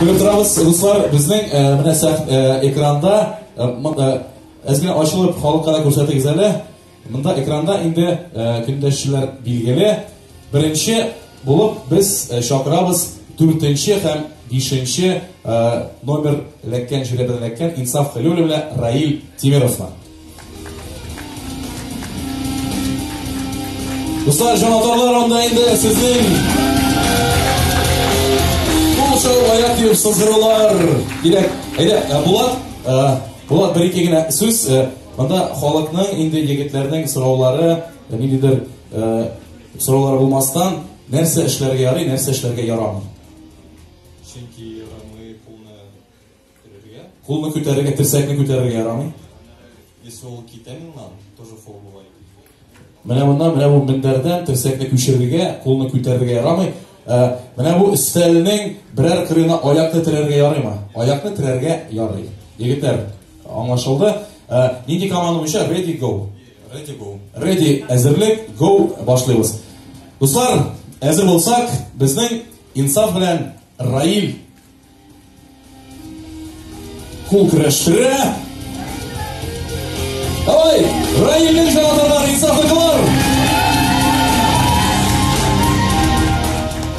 Күреп торабыз, дуслар, безнең менә экранда әз генә ачылып халыкка да күрсәтегез әле. Монда экранда инде көндәшчеләр билгеле. Беренче булып без чакырабыз 4нче һәм 5нче номер эләккән, җирәбәдән эләккән Инсаф Хәлиуллин белән Раил Тимировны. Дуслар, җанатарлар, анда инде сезнең кул чабып, аяк тибеп сызгырулар кирәк. Әйдә, Булат, Булат, бер-ике генә сүз. Монда халыкның, инде егетләрнең сораулары, ниндидер сораулары булмастан, нәрсә эшләргә ярый, нәрсә эшләргә ярамый? Чөнки ярамый кулны күтәрергә. Кулны күтәрергә, терсәкне күтәрергә ярамый. Если ул китә миннан, тоже фол була. Менә моннан, менә бу мендәрдән терсәкне күчерергә, кулны күтәрергә ярамый. Менә бу өстәлнең берәр кырыена аякны терәргә ярыймы? Аякны терәргә ярый. Егетләр, аңлашылды. Нинди команда буенча? Ready, go. Ready, go. Ready, әзерлек, go, башлыйбыз. Дуслар, әзер булсак, безнең Инсаф белән Раил кул көрәштерә. Давай, Раилнең җанатарлары, Инсафныкылар.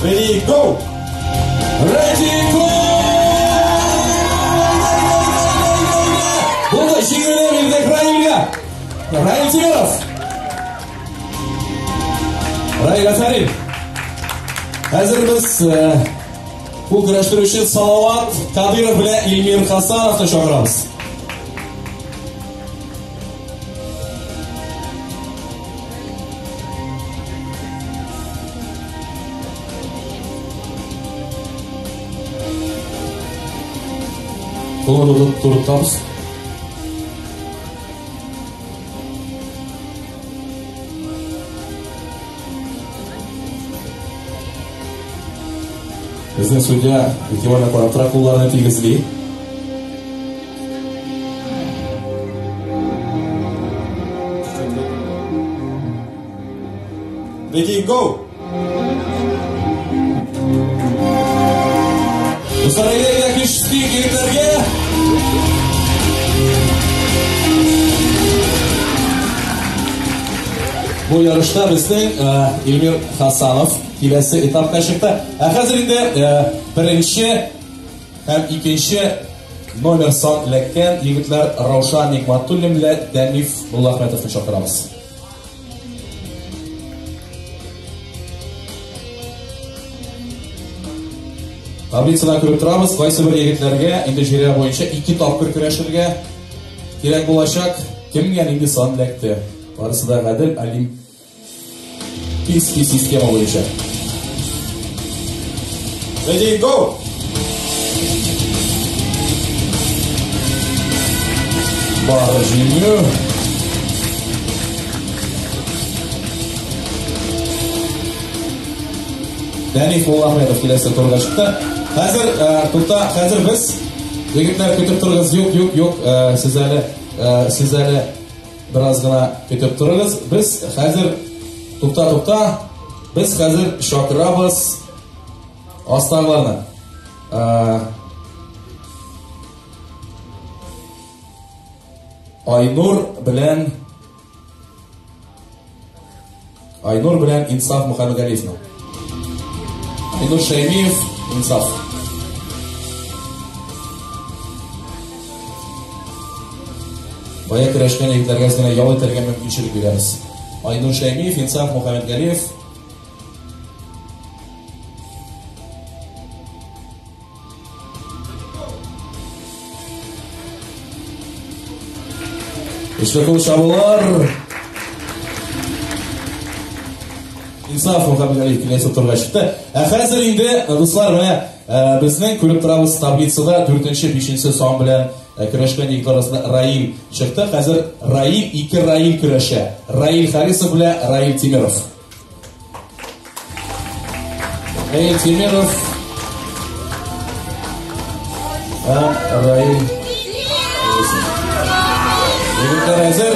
Ready, go! Ready, go! Булды, җиңүне бирдек Раилгә. Раил Тимиров. Раил, афәрин. Хәзер без кул көрәштерүче Салават Кадыров белән Илмир Хасановны чакырабыз. Кулны турытабыз. Безнең судья игътибарына карап тора, кулларны тигезли. Ready, go! Дуслар, әйдә, көч егетләргә. Бу ярышта безнең Илмир Хасанов киләсе этапка чыкты. Ә хәзер инде беренче һәм икенче номер сан эләккән егетләр Раушан Нигматуллин белән Дәниф Муллахметовны чакырабыз. Таблицада күреп торабыз, кайсы бер егетләргә инде җирә буенча 2 тапкыр көрәшергә кирәк булачак. Кемгә нинди сан эләкте? Барысы да гадел олимпийский система буенча. Ready, go! Бар җиңү. Дәниф Муллахметов киләсе турга чыкты. Хәзер, тукта, хәзер без егетләр көтеп торыгыз. Юк, юк, юк, сез әле бераз гына көтеп торыгыз. Без хәзер, тукта, тукта, без хәзер чакырабыз астагыларны. Айнур белән Инсаф Мөхәммәтгалиевны. Айнур Шәймиев, Инсаф. Бая көрәшкән егетләргә генә ял итәргә мөмкинчелек бирәбез. Айнур Шәймиев, Инсаф Мөхәммәтгалиев. Көчле кул чабулар. Инсаф Мөхәммәтгалиев киләсе турга чыкты. Ә хәзер инде, дуслар, менә безнең күреп торабыз таблицада 4-нче, 5-нче сан белән көрәшкән егетләр арасында Раил чыкты. Хәзер Раил, ике Раил көрәшә. Раил Харисов белән Раил Тимиров. Раил Тимиров һәм Раил Харисов. Егетләр әзер.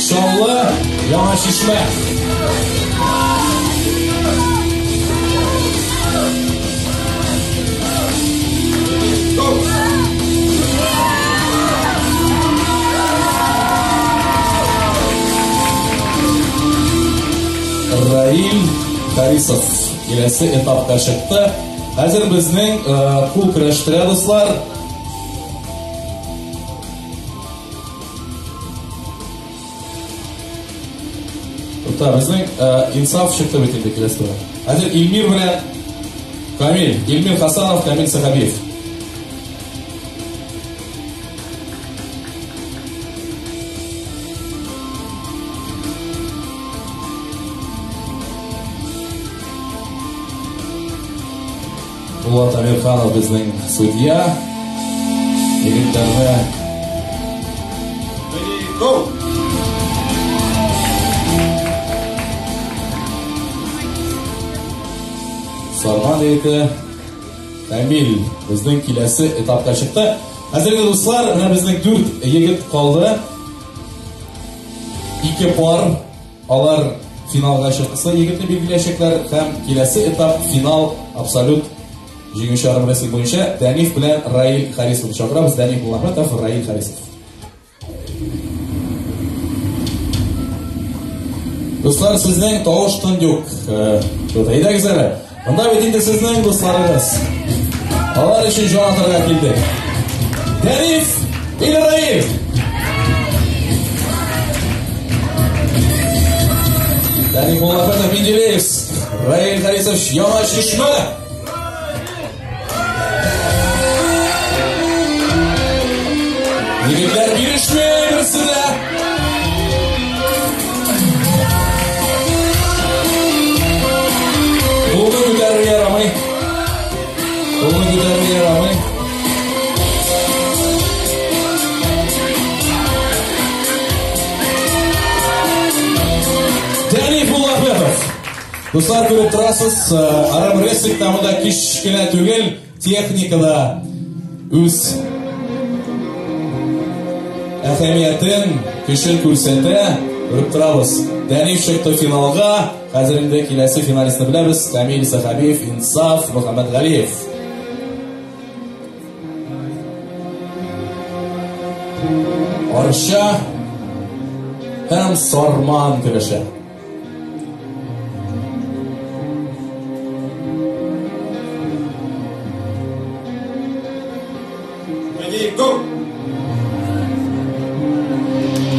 Чаллы, Яңа Чишмә. Харисов киләсе этапка чыкты. Хәзер безнең кул көрәштерә, дуслар. Тукта, безнең Инсаф чыкты бит инде киләсе турга. Хәзер Илмир белән Камил, Илмир Хасанов, Камил Сахабиев. Булат Амирханов безнең судья. Егетләрне Go! Сарман егете Камил безнең киләсе этапка чыкты. Хәзерге дуслар, менә безнең 4 егет калды. 2 пар, алар финалга чыкса егетне билгеләячәкләр һәм киләсе этап финал абсолют җиңүче армрестлинг буенча Дәниф белән Раил Харисовны чакырабыз. Дәниф Муллахметов, Раил Харисов. Дуслар, сезнең тавыш тын юк. Әйдәгез әле. Монда бит инде сезнең дусларыгыз. Алар өчен җан атарга килдек. Дәниф или Раил? Дәниф Муллахметов, Менделеевск. Раил Харисов, Яңа Чишмә. Егетләр бирешми берсе дә. Кулны күтәрергә ярамый. Кулны күтәрергә ярамый. Дәниф Муллахметов. Дуслар, күреп торасыз, армрестлингта монда кечкенә түгел, техникада үз әһәмиятен, көчен күрсәтә, күреп торабыз. Дәниф чыкты финалга. Хәзер инде киләсе финалистны беләбез. Камил Сахабиев, Инсаф Мөхәммәтгалиев. Арча һәм Сарман көрәше. Ready, go!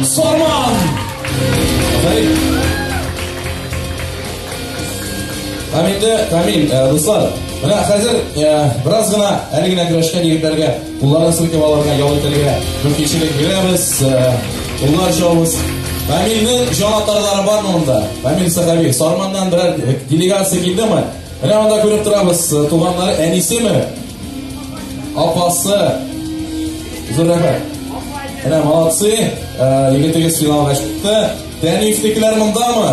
Сарман! Афәрин! Һәм инде Камил, дуслар, менә хәзер бераз гына әле генә көрәшкән егетләргә кулларын селкеп алырга, ял итәргә мөмкинчелек бирәбез. Куллар чабабыз. Камилнең җанатарлары бармы монда? Камил Сахаби, Сарманнан берәр делегация килдеме? Менә монда күреп торабыз, туганнары, әнисеме? Апасы. Зур рәхмәт. Менә молодцы, егетегез финалга чыкты. Дәнифнекеләр мондамы?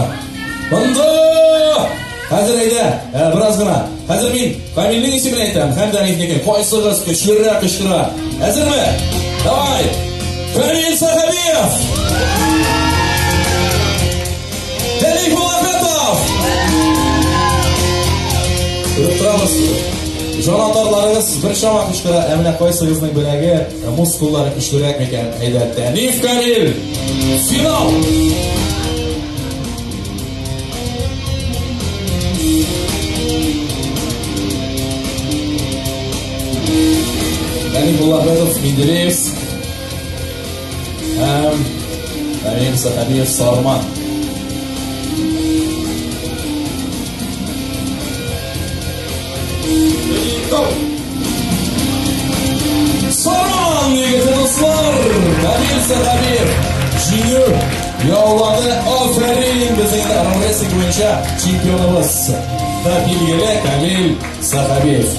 Монда! Хәзер әйдә, бераз гына. Хәзер мин Камилнең исемен әйтәм, һәм Дәнифнекен. Кайсыгыз көчлерәк кычкыра? Әзерме? Давай! Камил Сахабиев! Дәниф Муллахметов! Күреп торабыз. Җанатарларыгыз бер чама кычкыра, ә менә кайсыгызның беләге, мускуллары көчлерәк микән? Әйдә, Дәниф Камил! Финал! Дәниф Муллахметов, Менделеевск. Һәм Камил Сахабиев, Сарман. Go! Сарман егете, дуслар! Камил Сахабиев җиңү яулады. Афәрин! Безнең армрестлинг буенча чемпионыбыз да билгеле Камил Сахабиев.